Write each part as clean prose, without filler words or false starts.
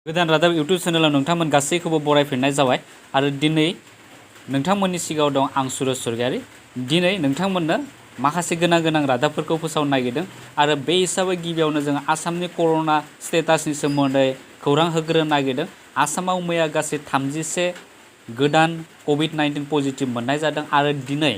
गोदान रादाब इउटुब चेनेलाव नोंथांमोन गासैखौबो बरायफिननाय जाबाय आरो दिनै नोंथांमोननि सिगाङाव दं आं सुरज सरगियारि। दिनै नोंथांमोननो माखासे गोनां रादाबफोरखौ फोसावनो नागिरदों आरो बे हिसाबै गिबियावनो जों आसामनि कर'ना स्टेटासनि सोमोन्दै खौरां होग्रोनो नागिरदों। आसामाव मैया गासै 31 गोदान कभिड-19 पजिटिभ मोननाय जादों आरो दिनै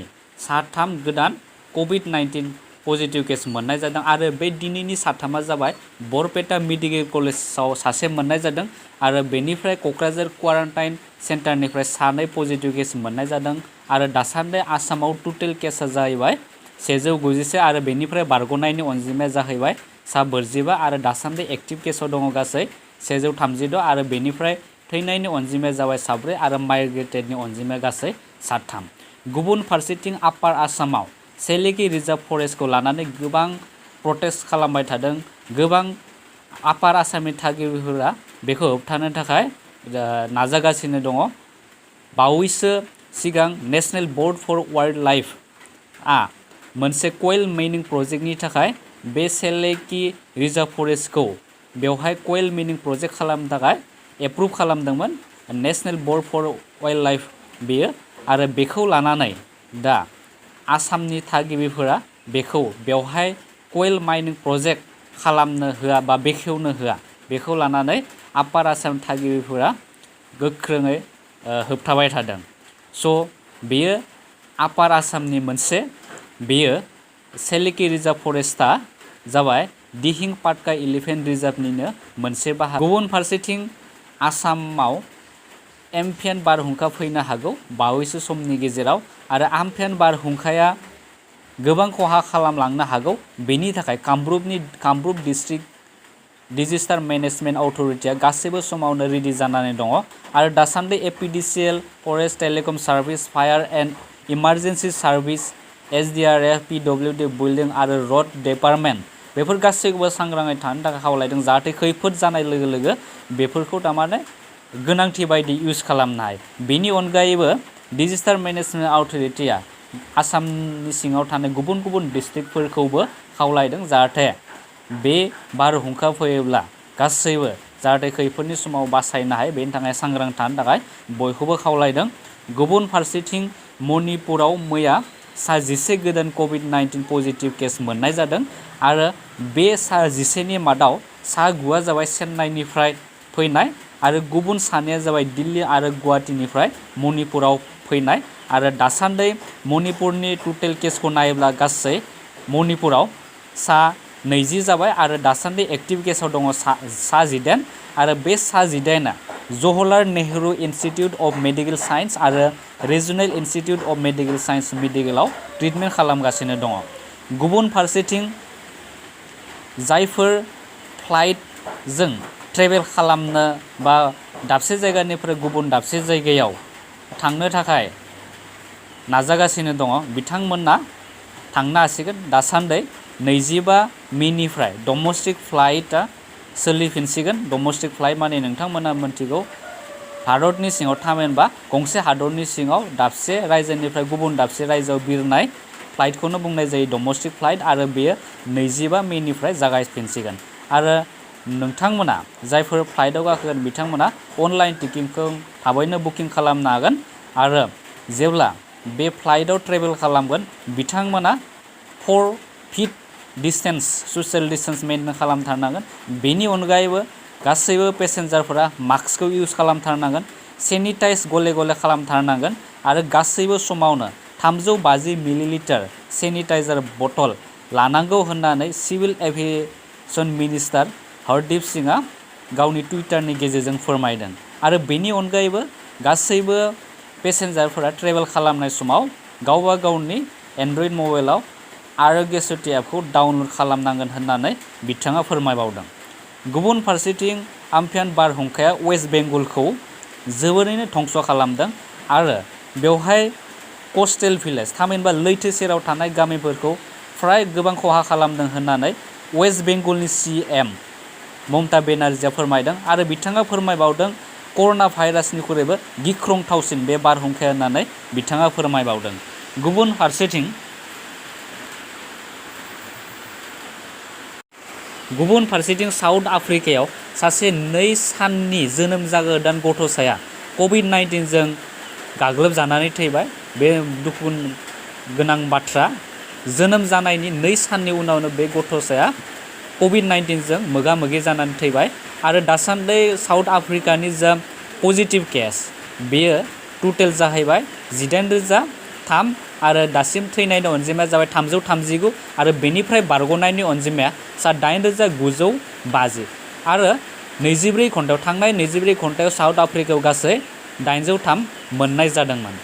3 गोदान कभिड-19 पजिटिभ केस मोननाय जादों आरो बे दिनैनि 3आ जाबाय बरपेटा मेडिकेल कलेजाव सासे मोननाय जादों आरो बेनिफ्राय क'क्राझार क्वारन्टाइन सेन्टारनिफ्राय 2 पजिटिभ केस मोननाय जादों आरो दासान्दि आसामाव टटेल केसा जाहैबाय 191 आरो बेनिफ्राय बारग'नायनि अनजिमाया जाहैबाय 45 आरो दासान्दि एक्टिभ केसाव दङ गासै 136 आरो बेनिफ्राय थैनायनि अनजिमाया जाबाय 4 आरो माइग्रेटेडनि अनजिमाया गासै 3। गुबुन फारसेथिं आपार आसामाव सेलेकि रिजार्भ फरेस्टखौ लानानै गोबां प्रटेस्ट खालामबाय थादों। गोबां आपार आसामनि थागिबिफोरा बेखौ होबथानो थाखाय नाजागासिनो दङ। बावैसो सिगां नेशनेल बोर्ड फर वाइल्ड लाइफआ मोनसे क'इल माइनिं प्रजेक्टनि थाखाय बे सेलेकि रिजार्भ फरेस्टखौ बेवहाय क'इल माइनिं प्रजेक्ट खालामनो थाखाय एप्रुभ खालामदोंमोन national board for wildlife बेयो आरो बेखौ लानानै दा आसामनि थागिबिफोरा बेखौ बेवहाय क'इल माइनिं प्रजेक्ट खालामनो होआ बा बेखेवनो होआ, बेखौ लानानै आपार आसाम थागिबिफोरा गोख्रोङै होबथाबाय थादों। स' बेयो आपार आसामनि मोनसे बेयो सेलेकि रिजार्भ फरेस्टआ जाबाय दिहिं पाटकाई एलिफेन्ट रिजार्भनिनो मोनसे बाहागो। गुबुन फारसेथिं आसामाव एम्फेन बारहुंखा फैनो हागौ बावैसो समनि गेजेराव आरो आम्फेन बारहुंखाया गोबां खहा खालामलांनो हागौ। बेनि थाखाय कामरुप डिस्ट्रिक्ट डिजास्टार मेनेजमेन्ट अथ'रिटिया गासैबो समावनो रेडि जानानै दङ आरो दासान्दि APDCL forest telecom service fire and emergency service SDRF PWD building आरो रड डिपार्टमेन्ट बेफोर गासैखौबो सांग्राङै थानो थाखाय खावलायदों जाहाथे खैफोद जानाय लोगो लोगो बेफोरखौ थारमाने गोनांथि बायदि इउज खालामनो हायो। बेनि अनगायैबो डिजास्टार मेनेजमेन्ट अथ'रिटिया आसामनि सिङाव थानाय गुबुन डिस्ट्रिक्टफोरखौबो खावलायदों जाहाथे बे बारहुंखा फैयोब्ला गासैबो जाहाथे खैफोदनि समाव बासायनो हायो बेनि थाखाय सांग्रां थानो थाखाय बयखौबो खावलायदों। गुबुन फारसेथिं मणिपुराव मैया 11 गोदान कभिड-19 पजिटिभ केस मोननाय जादों आरो बे 11नि मादाव 9 जाबाय चेन्नाइनिफ्राय फैनाय आरो गुबुन 2 जाबाय दिल्ली आरो गुवाहाटीनिफ्राय मणिपुराव फैनाय आरो दासान्दि मणिपुरनि टटेल केसखौ नायोब्ला गासै मणिपुराव 20 जाबाय आरो दासान्दि एक्टिभ केसाव दङ 19 आरो बे 19आ Jawaharlal Nehru Institute of Medical Science आरो Regional Institute of Medical Science मेडिकेलाव ट्रिटमेन्ट खालामगासिनो दङ। गुबुन फारसेथिं जायफोर फ्लाइटजों ट्रेभेल खालामनो बा दाबसे जायगानिफ्राय गुबुन दाबसे जायगायाव थांनो थाखाय नाजागासिनो दङ बिथांमोना थांनो हासिगोन। दासान्दि 25 मेनिफ्राय डमेस्टिक फ्लाइटआ सोलिफिनसिगोन। डमेस्टिक फ्लाइट माने नोंथांमोना मिथिगौ भारतनि सिङाव थामहिनबा गंसे हादरनि सिङाव दाबसे रायजोनिफ्राय गुबुन दाबसे रायजोआव बिरनाय फ्लाइटखौनो बुंनाय जायो डमेस्टिक फ्लाइट आरो बेयो 25 मेनिफ्राय जागायफिनसिगोन आरो नोंथांमोना जायफोर फ्लाइटआव गाखोगोन बिथांमोना अनलाइन टिकेटखौ थाबैनो बुकिं खालामनो हागोन आरो जेब्ला बे फ्लाइटआव ट्रेभेल खालामगोन बिथांमोना 4 feet distance social distance maintain खालामथारनांगोन। बेनि अनगायैबो गासैबो पेसेन्जारफोरा मास्कखौ इउज खालामथारनांगोन, सेनिटाइज गले खालामथारनांगोन आरो गासैबो समावनो 350 मिलिलिटार सेनिटाइजार बटल लानांगौ होननानै सिभिल एभिएसन मिनिस्टार हरदीप सिंहआ गावनि टुइटारनि गेजेरजों फोरमायदों आरो बेनि अनगायैबो गासैबो पेसेन्जारफोरा ट्रेभेल खालामनाय समाव गावबा गावनि एन्ड्रइड मबाइलाव आरोग्य सेतु एपखौ डाउनलड खालामनांगोन होननानै बिथाङा फोरमायबावदों। गुबुन फारसेथिं आम्फान बारहुंखाया वेस्ट बेंगलखौ जोबोरैनो धंस खालामदों आरो बेवहाय कस्टेल भिलेज थामहिनबा लैथो सेराव थानाय गामिफोरखौ फ्राय गोबां खहा खालामदों होननानै वेस्ट बेंगलनि CM ममता बेनार्जीआ फोरमायदों आरो बिथाङा फोरमायबावदों कर'ना भाइरासनिख्रुइबो गिख्रंथावसिन बे बारहुंखाया होननानै बिथाङा फोरमायबावदों। गुबुन फारसेथिं गुबुन फारसेथिं साउथ आफ्रिकायाव सासे 2 साननि जोनोम जागोदान गथ'साया COVID-19 जों गाग्लोबजानानै थैबाय। बे दुखु गोनां बाथ्रा। जोनोम जानायनि 2 साननि उनावनो बे गथ'साया COVID-19 जों मोगा-मोगि जानानै थैबाय आरो दासान्दि साउथ आफ्रिकानि जा पजिटिभ केस बेयो टटेल जाहैबाय 18,003 आरो दासिम थैनायनि अनजिमाया जाबाय 339 आरो बेनिफ्राय बारग'नायनि अनजिमाया 8,950 आरो 24 घन्टायाव थांनाय 24 घन्टायाव साउथ आफ्रिकायाव गासै 803 मोननाय जादोंमोन।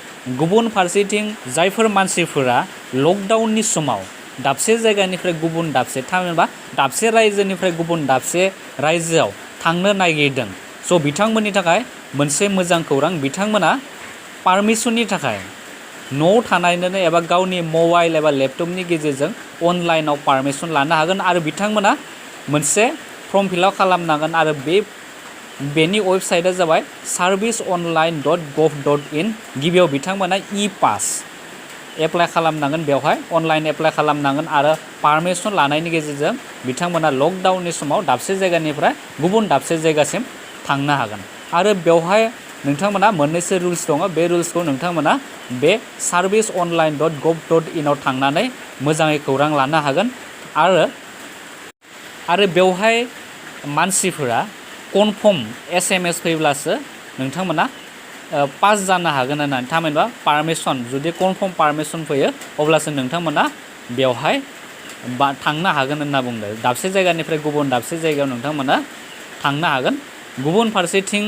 गुबुन फारसेथिं जायफोर मानसिफोरा लकडाउननि समाव दाबसे जायगानिफ्राय गुबुन दाबसे थामहिनबा दाबसे रायजोनिफ्राय गुबुन दाबसे रायजोआव थांनो नागिरदों स' बिथांमोननि थाखाय मोनसे मोजां खौरां। बिथांमोना पारमिसननि थाखाय न'आव थानानैनो एबा गावनि मबाइल एबा लेपटपनि गेजेरजों अनलाइनाव पारमिसन लानो हागोन आरो बिथांमोना मोनसे फर्म फिलआप खालामनांगोन आरो बेनि वेबसाइटआ जाबाय serviceonline.gov.in। गिबियाव बिथांमोना पास एप्लाइ खालामनांगोन, बेवहाय अनलाइन एप्लाइ खालामनांगोन आरो पारमिसन लानायनि गेजेरजों बिथांमोना लकडाउननि समाव दाबसे जायगानिफ्राय गुबुन दाबसे जायगासिम थांनो हागोन आरो बेवहाय नोंथांमोना मोननैसो रुल्स दङ। बे रुल्सखौ नोंथांमोना बे serviceonline.gov.in आव थांनानै मोजाङै खौरां लानो हागोन आरो बेवहाय मानसिफोरा कनफार्म SMS फैब्लासो नोंथांमोना पास जानो हागोन होननानै। थामहिनबा पारमिसन जुदि कनफार्म पारमिसन फैयो अब्लासो नोंथांमोना बेवहाय थांनो हागोन होनना बुंदों। दाबसे जायगानिफ्राय गुबुन दाबसे जायगायाव नोंथांमोना थांनो हागोन। गुबुन फारसेथिं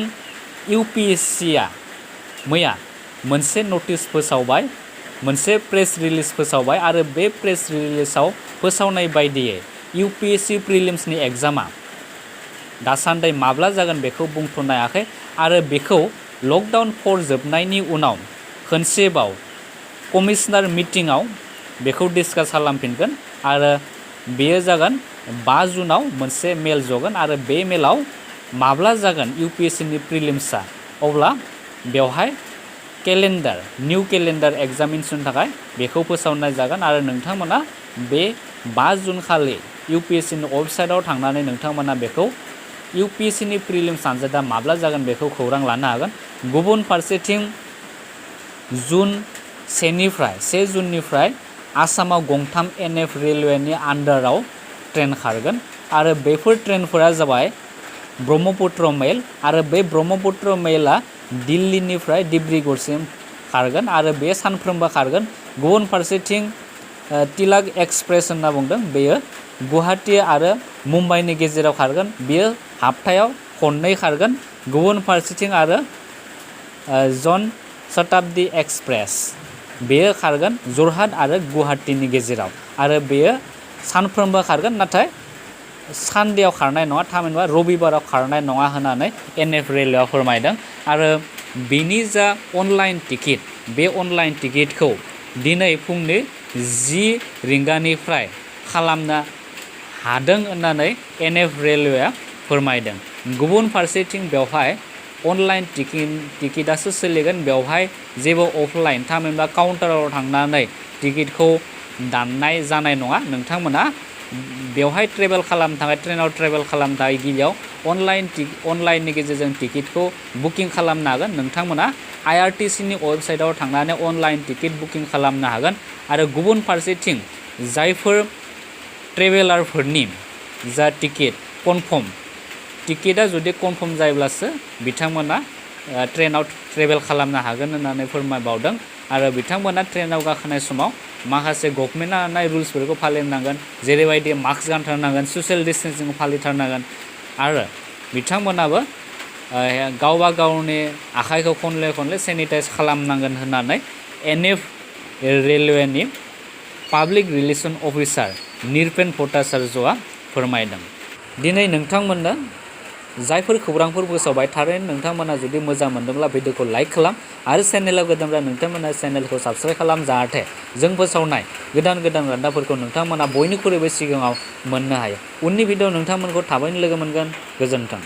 UPSCआ मैया मोनसे नटिस फोसावबाय, मोनसे प्रेस रिलिज फोसावबाय आरो बे प्रेस रिलिजाव फोसावनाय बायदियै UPSC प्रिलिम्सनि एग्जामा दासान्दि माब्ला जागोन बेखौ बुंथ'नो हायाखै आरो बेखौ लकडाउन 4 जोबनायनि उनाव खनसेबाव कमिशनार मिटिङाव बेखौ डिसकास खालामफिनगोन आरो बेयो जागोन 5 जुनाव मोनसे मेल जगोन आरो बे मेलाव माब्ला जागोन UPSCनि प्रिलिम्सआ अब्ला बेवहाय निउ केलेन्डार एग्जामिनेसननि थाखाय बेखौ फोसावनाय जागोन आरो नोंथांमोना बे 5 जुन खालि UPSCनि वेबसाइटआव थांनानै नोंथांमोना बेखौ UPSCनि प्रिलिम्स आनजादा माब्ला जागोन बेखौ खौरां लानो हागोन। गुबुन फारसेथिं 1 जुननिफ्राय आसामाव गंथाम NF रेलवेनि आन्डाराव ट्रेन खारगोन आरो बेफोर ट्रेनफोरा जाबाय ब्रह्मपुत्र मेल आरो बे ब्रह्मपुत्र मेलआ दिल्लीनिफ्राय डिब्रुगड़सिम खारगोन आरो बे सानफ्रोमबो खारगोन। गुबुन फारसेथिं तिलाक एक्सप्रेस होनना बुंदों, बेयो गुवाहाटी आरो मुम्बाइनि गेजेराव खारगोन, बेयो हाप्तायाव खननै खारगोन। गुबुन फारसेथिं आरो जन शताब्दी एक्सप्रेस बेयो खारगोन जरहाट आरो गुवाहाटीनि गेजेराव आरो बेयो सानफ्रोमबो खारगोन नाथाय सानदेआव खारनाय नङा, थामहिनबा रबिबाराव खारनाय नङा होननानै NF रेलवेआ फोरमायदों आरो बेनि जा अनलाइन टिकेट बे अनलाइन टिकेटखौ दिनै फुंनि 10 रिंगानिफ्राय खालामनो हादों होननानै NF रेलवेआ फोरमायदों। गुबुन फारसेथिं बेवहाय अनलाइन टिकेटासो सोलिगोन, बेवहाय जेबो अफलाइन थामहिनबा काउन्टाराव थांनानै टिकेटखौ दाननाय जानाय नङा। नोंथांमोना बेवहाय ट्रेभेल खालामनो थाखाय ट्रेनाव ट्रेभेल खालामनो थाखाय गिबियाव अनलाइननि गेजेरजों टिकेटखौ बुकिं खालामनो हागोन। नोंथांमोना IRTCनि वेबसाइटआव थांनानै अनलाइन टिकेट बुकिं खालामनो हागोन आरो गुबुन फारसेथिं जायफोर ट्रेभेलारफोरनि जा टिकेट टिकेटआ जुदि कनफार्म जायोब्लासो बिथांमोना ट्रेनाव ट्रेभेल खालामनो हागोन होननानै फोरमायबावदों आरो बिथांमोना ट्रेनाव गाखोनाय समाव माखासे गभर्नमेन्टआ होनाय रुल्सफोरखौ फालिनांगोन, जेरैबायदि मास्क गानथारनांगोन, ससियेल डिस्टेन्सिंखौ फालिथारनांगन आरो बिथांमोनाबो गावबा गावनि आखाइखौ खनले सेनिटाइज खालामनांगोन होननानै NF रेलवेनि पाब्लिक रिलेसन अफिसार निरपेन भट्टाचार्यआ फोरमायदों। दिनै नोंथांमोननो जायफोर खौरांफोर फोसावबाय थारैनो नोंथांमोना जुदि मोजां मोनदोंब्ला भिडिअखौ लाइक खालाम आरो चेनेलाव गोदानब्ला नोंथांमोना चेनेलखौ साबस्क्राइब खालाम जाहाथे जों फोसावनाय गोदान रादाबफोरखौ नोंथांमोना बयनिख्रुइबो सिगाङाव मोननो हायो। उननि भिडिअ नोंथांमोनखौ थाबैनो लोगो मोनगोन। गोजोन्थों।